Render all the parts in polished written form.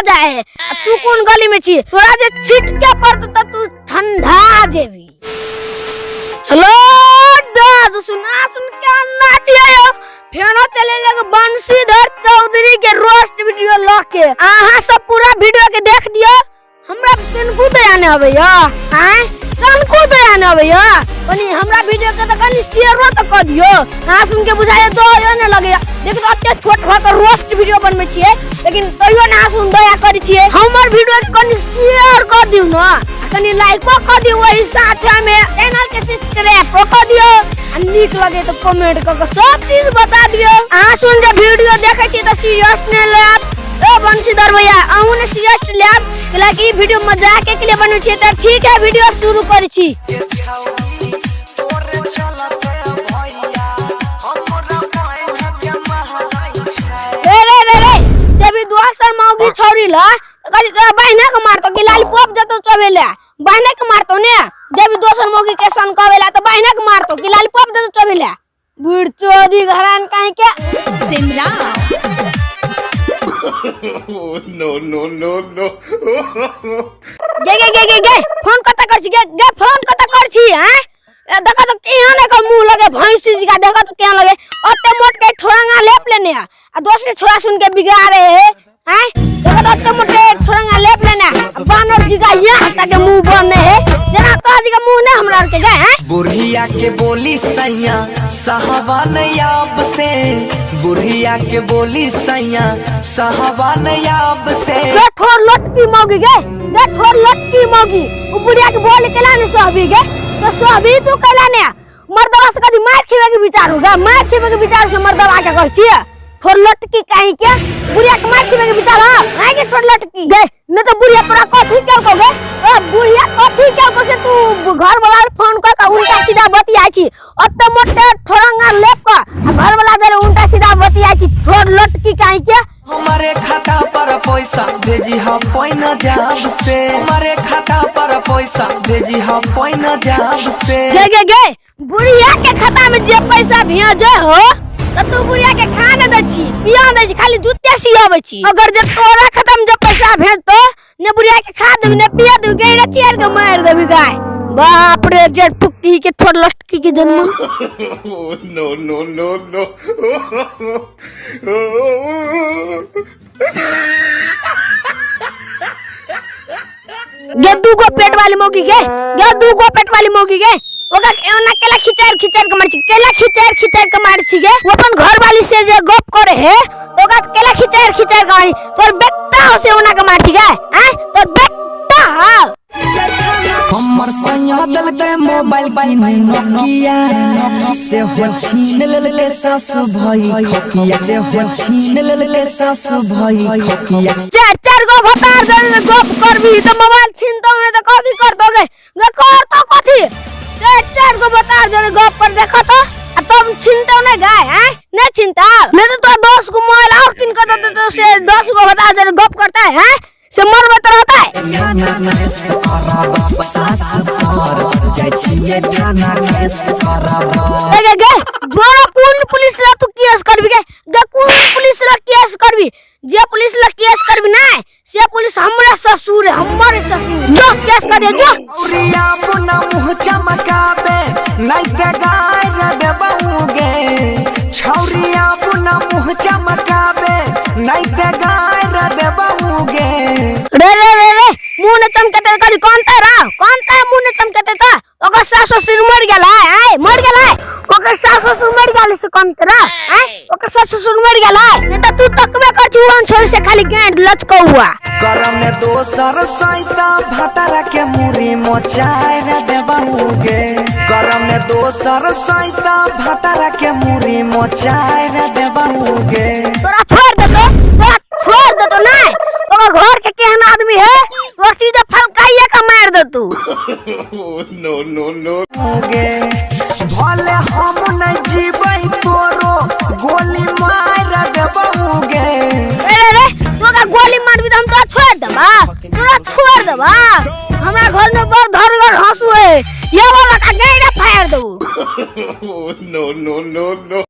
जाए है। आ तू कोन गली में छी? तोरा जे छिटके पड़तो त तू ठंडा जेबी। हेलो दास, सुना सुन के नाचिए यौ। फेनो चले लगे बंशीधर चौधरी के रोस्ट वीडियो ल के। अहाँ सब पूरा वीडियो के देख दियो। हमरा कनको दया नहि अबैया, आँय कनको दया नहि अबैया। कनी हमरा वीडियो के तऽ कनी शेयरो तऽ कऽ दियौ। अहाँ सुन के बुझाइए दयो नहि लगैया। देखियौ एते छोट भऽ कऽ रोस्ट वीडियो बनबै छियै, लेकिन तैयो ने अहाँ सुन दया करै छियै। हमर वीडियो के कनी शेयर कऽ दियौ ने, आ कनी लाइको कऽ दियौ, ओहि साथे में चैनल के सब्सक्राइब कऽ दियौ, आ नीक लगे तऽ कमेंट कऽ के सब चीज बता दियौ। अहाँ सुन जे वीडियो देखै छियै तऽ सीरियस नहि लेब। ओ बंशीधर भैया, अहूँ ने सीरियस लेब, कैलाकि ई वीडियो मजाक के लिए बनबै छियै। तऽ ठीक है, वीडियो शुरू करै छी। रे रे रे रे, जब ई दोसर मौगी छौरी ल करी तोरा बहिने के मारतो कि लालीपॉप जतो चबेले? बहिने के मारतो ने। जब ई दोसर मौगी के सन कवेला तो बहिने के मारतो कि लालीपॉप जतो चबेले? बुढ़ चोदी घरान काहे के Simra. No, no, no, no. गे गे गे गे गे, फोन कत कर छी? गे गे, फोन कत कर छी? हैं ए, देखा तो केहन एकर मुंह लगे भैंसी जी का। देखा तो केहन लगे, ओते मोट के ठोरंगा लेप लेने आ, आ दोसरे छोरा सुन के बिगाड़े है। हैं देखा तो ओते मोट के ठोरंगा लेप लेने आ, बानर जी का यहाँ तक के मुंह बने है, जना तो जी का मुंह ने हमरा के गए हैं। बुढ़िया के बोली सैया सहवा नयाब से, बुढ़िया के बोली सैया सहवा नयाब से। गे ठोर लटकी मौगी, गे गे ठोर लटकी मौगी, उ बुढ़िया के बोली केला ने सहबी? गे तो सहबी तू केला ने? मर्दवा से कभी मार खेबे के विचार होगा? मार खेबे के विचार से मर्दवा के कर छिए? ठोर लटकी काहे के, बुढ़िया के मार खेबे के विचार है? आए के ठोर लटकी गे, न तो बुढ़िया तोरा कथी केलको गे? ए बुढ़िया कथी केलको से तू घर वाला फोन क के उल्टा सीधा बतियाइ छी? ओते मोटे ठोरंगा लेप क आ घर वाला जरे उल्टा सीधा बतियाइ छी। ठोर लटकी काहे के। हमारे खाता पर पैसा भेजी हम पैन जाब से, हमारे खाता पर पैसा भेजी हम पैन जाब से। गे गे गे, बुढ़िया के खाता में जे पैसा भेजे हो त तू बुढ़िया के खा न दै छी, पिया दै छी, खाली जूते सियाबै छी। अगर जे तोरा खाता में जे पैसा भेजतो ने, बुढ़िया के खा देबी ने पिया देबी, गैरा चेर के मार देबी गाय। बाप रे, जे टुक्की के छोड़ लटकी के जन्म। No, no, no, no. गे दू गो पेट वाली मौगी, गे गे दू गो पेट वाली मौगी, गे ओकरा ओना केला खिचार खिचार के मार छी, केला खिचार खिचार के मार छी गे। वो अपन घर वाली से जे गप करे है तो ओकरा केला खिचार खिचार के मारी। तोर बेटा से ओना के मार छी गे? हैं तोर बेटा हा। हमर सैया देलकै मोबाइल किनी नोकिया, से हो छीन लेलकै सास भई खकिया, से हो छीन लेलकै सास भई खकिया। चार चार गो भतार जन गप करबी त मोबाइल छीनतो ने त कथी करतो गे? गे करतो कथी? चार चार गो भतार जन गप कर देखो तो आ तुम छीनतो ने गाय? हैं नहीं छीनता नहीं तो 10 गो मोबाइल और किन कर देते तो से 10 गो भतार जन गप करता है। हैं से मरबे तो रहता है। थाना केस करब सास पर जाइ छियै, थाना केस करब। गे गे गे, जोरो कोन पुलिस ला तू केस करबी गे? गे कोन पुलिस ला केस करबी? जे पुलिस ला केस करबी ना से पुलिस हमरा ससुर है, हमरे ससुर। जो केस कर दे जो। औरिया मुना मुँह चमकाबे नहीं ते गाय देबौगे, छौरिया मुना मुँह चमकाबे नहीं ते गाय देबौगे। रे रे रे रे, मुंह ने चमकते करी कौन ता रा कौन ता मुंह ने चमकते ता? ओकर सास ससुर मर गेल है? आय मर गेल है? ओकर सास ससुर मर गेल से कौन ता आय? ओकर सास ससुर मर गेल है नहीं त तू तकबे कर छु उन छोड़ से खाली गेंद लचको हुआ। करम में दोसर सैता भतरा के मुरी मोचाय देबौगे, करम में दोसर सैता भतरा के मुरी मोचाय देबौगे। तोरा छोड़ देतो, तोरा छोड़ देतो ना। ओकर घर के केहन आदमी है तो सीधे फलकाइए के मार दे तू। No, no, no. गे भले हम नहीं जीबै तोरो गोली मार देबौगे। रे रे रे, तू अगर गोली मारबी त हम तोरा छोड़ देबा, तोरा छोड़ देबा। हमरा घर में बड़ धरगर हंसू है, ये वाला का गैरा फाड़ देबू। No, no, no, no.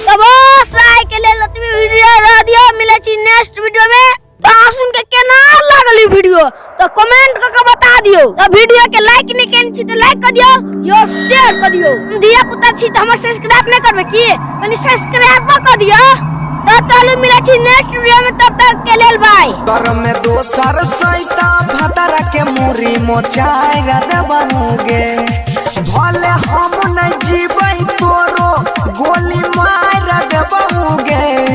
तो बस आय के लेल एतबी वीडियो रह दियो, मिले छी नेक्स्ट वीडियो में। तो अहाँ सुन के केना लागल ई वीडियो तो कमेंट क के बता दियो। तो वीडियो के लाइक नहीं केने छी तो लाइक कर दियो यो शेयर कर दियो। हम धिया पुता छी तो हमर सब्सक्राइब नहीं करबे की, कनी सब्सक्राइब कर दियो। तो चलू मिलै छी नेक्स्ट वीडियो में, तब तक के लेल बाय। कर में दोसर सैता भतरा के मुरी मोचाय देबहुगे, भले हम नहीं जीबै तोरो गोली मार देबहुगे।